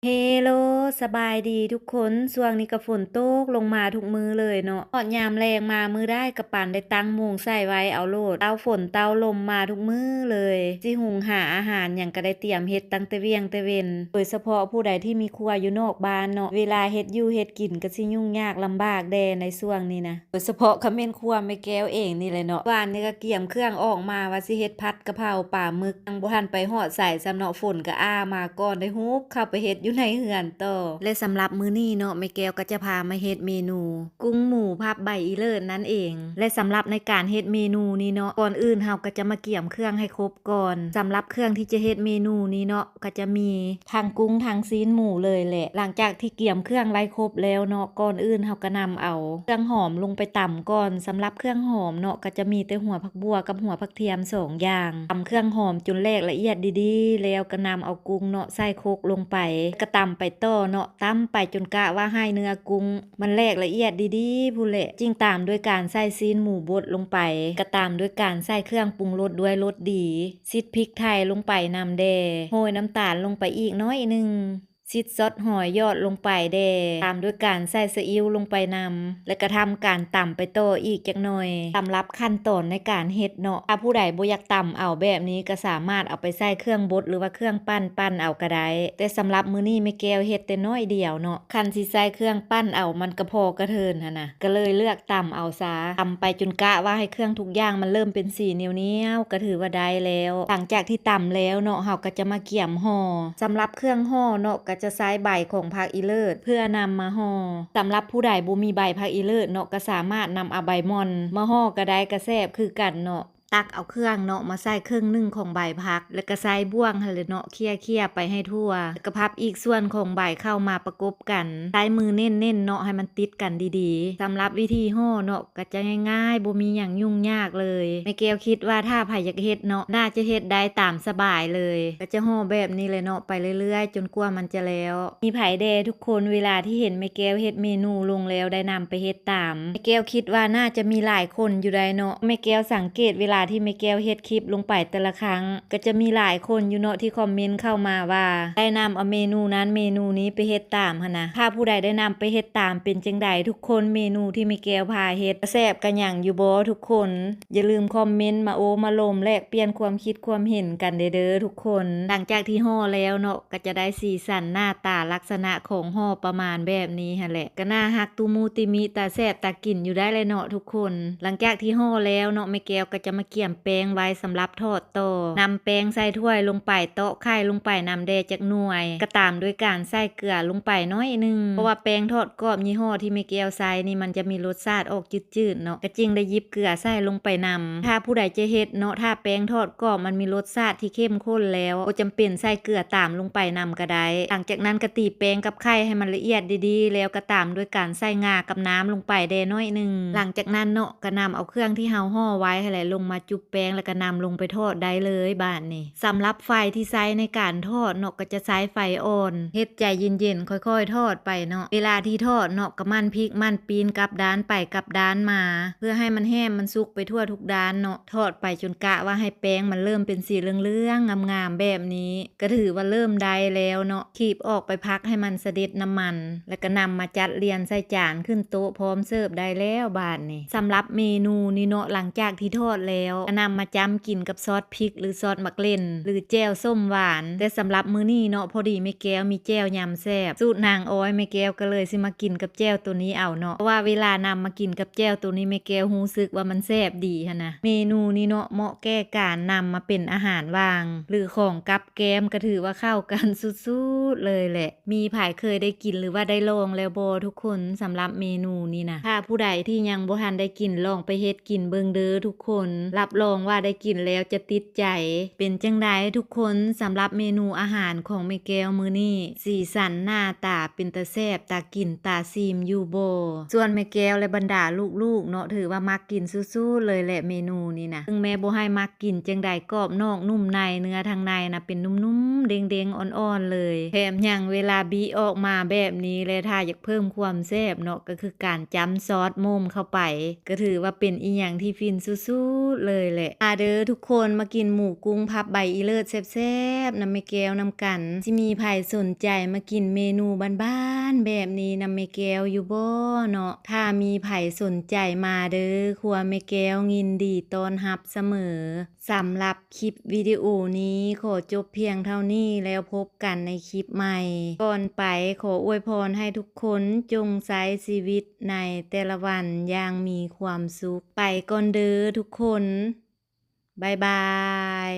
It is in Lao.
ເຮໂລ ສະບາຍດີທຸກຄົນ. ຊ່ວງນີ້ກໍຝົນຕົກລົງມາທຸກມື້ເລີຍເນາະ. ຮອດຍາມແລງມາມື້ໃດກໍປານໄດ້ຕັ້ງມຸງໃສ່ໄວ້ເອົາໂລດ. ເຕົ້າຝົນເຕົ້າລົມມາທຸກມື້ເລີຍ. ຊິຫຸງຫາອາຫານຫຍັງກໍໄດ້ຕຽມເຮັດຕັ້ງແຕ່ວຽງແຕ່ເວັນ. ໂດຍສະເພາະຜູ້ໃດທີ່ມີຄົວຢູ່ນອກບ້ານເນາະ, ເວລາເຮັດຢູ່ເຮັດກິນກໍຊິຫຍຸ້ງຍາກລຳບາກແດ່ໃນຊ່ວງນີ້ນະ. ໂດຍສະເພາະຄະເມັນຄົວແມ່ແກ້ວເອງນີ້ແຫຼະເນາະ. ວານນີ້ກໍກຽມເຄື່ອງອອກມາວ່າຊິເຮັດຜັດກະເພົາປາໝຶກ, ຍັງບໍ່ທັນໄປຮອດໃສຊ້ຳເນາະ, ຝົນກໍອ້າມາກ່ອນ, ໄດ້ຮຸບເຂົ້າໄປເຮັດຢູ່ໃນເຮືອນຕໍ່. ແລະສຳລັບມື້ນີ້ເນາະ, ແມ່ແກ້ວກໍຈະພາມາເຮັດເມນູກຸ້ງໝູພັບໃບອີເລີດນັ້ນເອງ. ແລະສຳລັບໃນການເຮັດເມນູນີ້ເນາະ, ກ່ອນອື່ນເຮົາກໍຈະມາກຽມເຄື່ອງໃຫ້ຄົບກ່ອນ. ສຳລັບເຄື່ອງທີ່ຈະເຮັດເມນູນີ້ເນາະ, ກໍຈະມີທັງກຸ້ງທັງຊີ້ນໝູເລີຍແຫຼະ. ຫຼັງຈາກທີ່ກຽມເຄື່ອງໄວ້ຄົບແລ້ວເນາະ, ກ່ອນອື່ນເຮົາກໍນຳເອົາເຄື່ອງຫອມລົງໄປຕຳກ່ອນ. ສຳລັບເຄື່ອງຫອມເນາະ, ກໍຈະມີແຕ່ຫົວຜັກບົ່ວກັບຫົວຜັກທຽມສອງຢ່າງ. ຕຳເຄື່ອງຫອມຈົນແຫຼກລະອຽດດີໆ ແລ້ວກໍນຳເອົາກຸ້ງເນາະໃສ່ຄົກລົງໄປ, ກໍຕຳໄປຕໍ່ເນາະ, ຕຳໄປຈົນກະວ່າໃຫ້ເນື້ອກຸ້ງ ມັນແຫຼກລະອຽດດີໆພຸ້ນແຫຼະ, ຈຶ່ງຕາມດ້ວຍການໃສ່ຊີ້ນໝູບົດລົງໄປ, ກະຕາມດ້ວຍການໃສ່ເຄື່ອງປຸງລົດດ້ວຍລົດດີ, ຊິດພິກໄທລົງໄປນຳແດ່, ໂຮຍນ້ຳຕານລົງໄປອີກໜ້ອຍໜຶ່ງ, ຊິດຊອດຫອຍຢອດລົງໄປແດ່, ຕາມດ້ວຍການໃສ່ຊະອິ້ວລົງໄປນຳ, ແລະກະທຳການຕຳໄປຕໍ່ອີກຈັກໜ່ອຍ. ສຳລັບຂັ້ນຕອນໃນການເຮັດເນາະ, ຖ້າຜູ້ໃດບໍ່ຢາກຕຳເອົາແບບນີ້ ກະສາມາດເອົາໄປໃສ່ເຄື່ອງບົດ ຫຼືວ່າເຄື່ອງປັ່ນ ປັ່ນເອົາກະໄດ້. ແຕ່ສຳລັບມື້ນີ້ແມ່ແກ້ວເຮັດແຕ່ໜ້ອຍດຽວເນາະ, ຄັນຊິໃສ່ເຄື່ອງປັ່ນເອົາມັນກະພໍກະເທີນຫັ້ນນະ, ກະເລີຍເລືອກຕຳເອົາຊາ. ຕຳໄປຈົນກະວ່າໃຫ້ເຄື່ອງທຸກຢ່າງມັນເລີ່ມເປັນສີໜຽວໆ ກະຖືວ່າໄດ້ແລ້ວ. ຫຼັງຈາກທີ່ຕຳແລ້ວເນາະ, ເຮົາກະຈະມາກຽມຫໍ່. ສຳລັບເຄື່ອງຫໍ່ເນາະ, ກະຈະໃຊ້ໃບຂອງຜັກອີເລີດເພື່ອນຳມາຫໍ່. ສຳລັບຜູ້ໃດບໍ່ມີໃບຜັກອີເລີດເນາະ, ກະສາມາດນຳເອົາໃບໝ່ອນມາຫໍ່ກະໄດ້, ກະແຊບຄືກັນເນາະ. ຕັກເອົາເຄື່ອງເນາະມາໃສ່ເຄິ່ງໜຶ່ງຂອງໃບຜັກ ແລ້ວກໍໃຊ້ບ່ວງຫັ້ນແຫຼະເນາະ ເຄຍໆໄປໃຫ້ທົ່ວ ແລ້ວກໍພັບອີກສ່ວນຂອງໃບເຂົ້າມາປະກົບກັນ ໃຊ້ມືເນັ້ນໆເນາະ ໃຫ້ມັນຕິດກັນດີໆ. ສຳລັບວິທີຫໍ່ເນາະ ກໍຈະງ່າຍໆ ບໍ່ມີຫຍັງຫຍຸ້ງຍາກເລີຍ. ແມ່ແກ້ວຄິດວ່າຖ້າໃຜຢາກເຮັດເນາະ ໜ້າຈະເຮັດໄດ້ຕາມສະບາຍເລີຍ. ກໍຈະຫໍ່ແບບນີ້ແຫຼະເນາະ ໄປເລື້ອຍໆ ຈົນກວ່າມັນຈະແລ້ວ. ມີໃຜແດ່ທຸກຄົນ ເວລາທີ່ເຫັນແມ່ແກ້ວເຮັດເມນູລົງແລ້ວ ໄດ້ນຳໄປເຮັດຕາມ? ແມ່ແກ້ວຄິດວ່າໜ້າຈະມີຫຼາຍຄົນຢູ່ໄດ໋ເນາະ. ແມ່ແກ້ວສັງເກດເວລາທີ່ແມ່ແກ້ວເຮັດຄລິບລົງໄປແຕ່ລະຄັ້ງ ກໍຈະມີຫຼາຍຄົນຢູ່ເນາະທີ່ຄອມເມັນເຂົ້າມາວ່າ ໄດ້ນຳເອົາເມນູນັ້ນເມນູນີ້ໄປເຮັດຕາມຫັ້ນນະ. ຖ້າຜູ້ໃດໄດ້ນຳໄປເຮັດຕາມເປັນຈັ່ງໃດທຸກຄົນ? ເມນູທີ່ແມ່ແກ້ວພາເຮັດ ແຊບກະຫຍັງຢູ່ບໍ່ທຸກຄົນ? ຢ່າລືມຄອມເມັນມາໂອ້ມາລົມ ແລກປ່ຽນຄວາມຄິດຄວາມເຫັນກັນແດ່ເດີທຸກຄົນ. ຫຼັງຈາກທີ່ຫໍ່ແລ້ວເນາະ ກໍຈະໄດ້ສີສັນໜ້າຕາລັກສະນະຂອງຫໍ່ປະມານແບບນີ້ຫັ້ນແຫຼະ. ກໍໜ້າຮັກຕຸມຸຕິມິ ຕາແຊບຕາກິນຢູ່ໄດ໋ແຫຼະເນາະທຸກຄົນ. ຫຼັງຈາກທີ່ຫໍ່ແລ້ວເນາະ ແມ່ແກ້ວກໍຈະມາກຽມແປ້ງໄວ້ສຳລັບທອດຕໍ່. ນຳແປ້ງໃສ່ຖ້ວຍລົງໄປ ຕອກໄຂ່ລົງໄປນຳແດ່ຈັກໜ່ວຍ ກໍຕາມດ້ວຍການໃສ່ເກືອລົງໄປໜ້ອຍໜຶ່ງ ເພາະວ່າແປ້ງທອດກອບຍີ່ຫໍ້ທີ່ແມ່ແກ້ວໃຊ້ນີ້ ມັນຈະມີລົດຊາດອອກຈືດໆເນາະ ກໍຈຶ່ງໄດ້ຫຍິບເກືອໃສ່ລົງໄປນຳ. ຖ້າຜູ້ໃດຈະເຮັດເນາະ ຖ້າແປ້ງທອດກອບມັນມີລົດຊາດທີ່ເຂັ້ມຂຸ້ນແລ້ວ ບໍ່ຈຳເປັນໃສ່ເກືອຕາມລົງໄປນຳກໍໄດ້. ຫຼັງຈາກນັ້ນກໍຕີແປ້ງກັບໄຂ່ໃຫ້ມັນລະອຽດດີໆ ແລ້ວກໍຕາມດ້ວຍການໃສ່ງາກັບນ້ຳລົງໄປແດ່ໜ້ອຍໜຶ່ງ. ຫຼັງຈາກນັ້ນເນາະ ກໍນຳເອົາເຄື່ອງທີ່ເຮົາຫໍ່ໄວ້ຫັ້ນແຫຼະ ລົງມາຈຸບແປ້ງ ແລ້ວກໍນຳລົງໄປທອດໄດ້ເລີຍບາດນີ້. ສຳລັບໄຟທີ່ໃຊ້ໃນການທອດເນາະ ກໍຈະໃຊ້ໄຟອ່ອນ ເຮັດໃຈເຢັນໆ ຄ່ອຍໆທອດໄປເນາະ. ເວລາທີ່ທອດເນາະ ກໍໝັ່ນພິກໝັ່ນປີ້ນກັບດ້ານໄປກັບດ້ານມາ ເພື່ອໃຫ້ມັນແຫ້ມມັນສຸກໄປທົ່ວທຸກດ້ານເນາະ. ທອດໄປຈົນກະວ່າໃຫ້ແປ້ງມັນເລີ່ມເປັນສີເຫຼືອງໆງາມໆແບບນີ້ ກໍຖືວ່າເລີ່ມໄດ້ແລ້ວເນາະ. ຄີບອອກໄປພັກໃຫ້ມັນສະເດັດນ້ຳມັນ ແລ້ວກໍນຳມາຈັດລຽນໃສ່ຈານຂຶ້ນໂຕະພ້ອມເສີບໄດ້ແລ້ວບາດນີ້. ສຳລັບເມນູນີ້ເນາະ ຫຼັງຈາກທີ່ທອດແລ້ວ ກໍນຳມາຈ້ຳກິນກັບຊອດພິກ ຫຼື ຊອດໝາກເລັ່ນ ຫຼື ແຈ່ວສົ້ມຫວານ. ແຕ່ສຳລັບມື້ນີ້ເນາະ ພໍດີແມ່ແກ້ວມີແຈ່ວຍຳແຊບ ສູດນາງອອຍ ແມ່ແກ້ວກໍເລີຍຊິມາກິນກັບແຈ່ວໂຕນີ້ເອົາເນາະ ເພາະວ່າເວລານຳມາກິນກັບແຈ່ວໂຕນີ້ ແມ່ແກ້ວຮູ້ສຶກວ່າມັນແຊບດີຫັ້ນນະ. ເມນູນີ້ເນາະ ເໝາະແກ່ການນຳມາເປັນອາຫານຫວ່າງ ຫຼື ຂອງກັບແກ້ມ ກໍຖືວ່າເຂົ້າກັນສຸດໆເລີຍແຫຼະ. ມີໃຜເຄີຍໄດ້ກິນ ຫຼືວ່າໄດ້ລອງແລ້ວບໍ່ທຸກຄົນ ສຳລັບເມນູນີ້ນະ? ຖ້າຜູ້ໃດທີ່ຍັງບໍ່ທັນໄດ້ກິນ ລອງໄປເຮັດກິນເບິ່ງເດີທຸກຄົນ ຮັບຮອງວ່າໄດ້ກິນແລ້ວຈະຕິດໃຈ. ເປັນຈັ່ງໃດທຸກຄົນ ສຳລັບເມນູອາຫານຂອງແມ່ແກ້ວມື້ນີ້? ສີສັນໜ້າຕາເປັນຕາແຊບຕາກິນຕາຊີມຢູ່ບໍ່? ສ່ວນແມ່ແກ້ວ ແລະ ບັນດາລູກໆເນາະ ຖືວ່າມັກກິນສຸດໆເລີຍແຫຼະເມນູນີ້ນະ. ເຖິງແມ່ບໍ່ໃຫ້ມັກ ກິນຈັ່ງໃດກອບນອກນຸ້ມໃນ ເນື້ອທາງໃນນະເປັນນຸ້ມໆ ເດ້ງໆ ອ່ອນໆເລີຍ. ແຖມຍັງເວລາບີອອກມາແບບນີ້ ແລະ ຖ້າຢາກເພີ່ມຄວາມແຊບເນາະ ກໍຄືການຈ້ຳຊອດໂມມເຂົ້າໄປ ກໍຖືວ່າເປັນອີ່ຫຍັງທີ່ຟິນສຸດໆ ເລີຍແຫຼະ. ມາເດີທຸກຄົນ ມາກິນໝູກຸ້ງພັບໃບອີເລີດແຊບໆນຳແມ່ແກ້ວນຳກັນ. ຊິມີໃຜສົນໃຈມາກິນເມນູບ້ານໆແບບນີ້ນຳແມ່ແກ້ວຢູ່ບໍ່ເນາະ? ຖ້າມີໃຜສົນໃຈມາເດີ ຄົວແມ່ແກ້ວຍິນດີຕ້ອນຮັບສະເໝີ. ສຳລັບຄລິບວິດີໂອນີ້ຂໍຈົບພຽງເທົ່ານີ້ ແລ້ວພົບກັນໃນຄລິບໃໝ່. ກ່ອນໄປ ຂໍອວຍພອນໃຫ້ທຸກຄົນຈົ່ງໃຊ້ຊີວິດໃນແຕ່ລະວັນຢ່າງມີຄວາມສຸກ. ໄປກ່ອນເດີທຸກຄົນ. ບາຍບາຍ.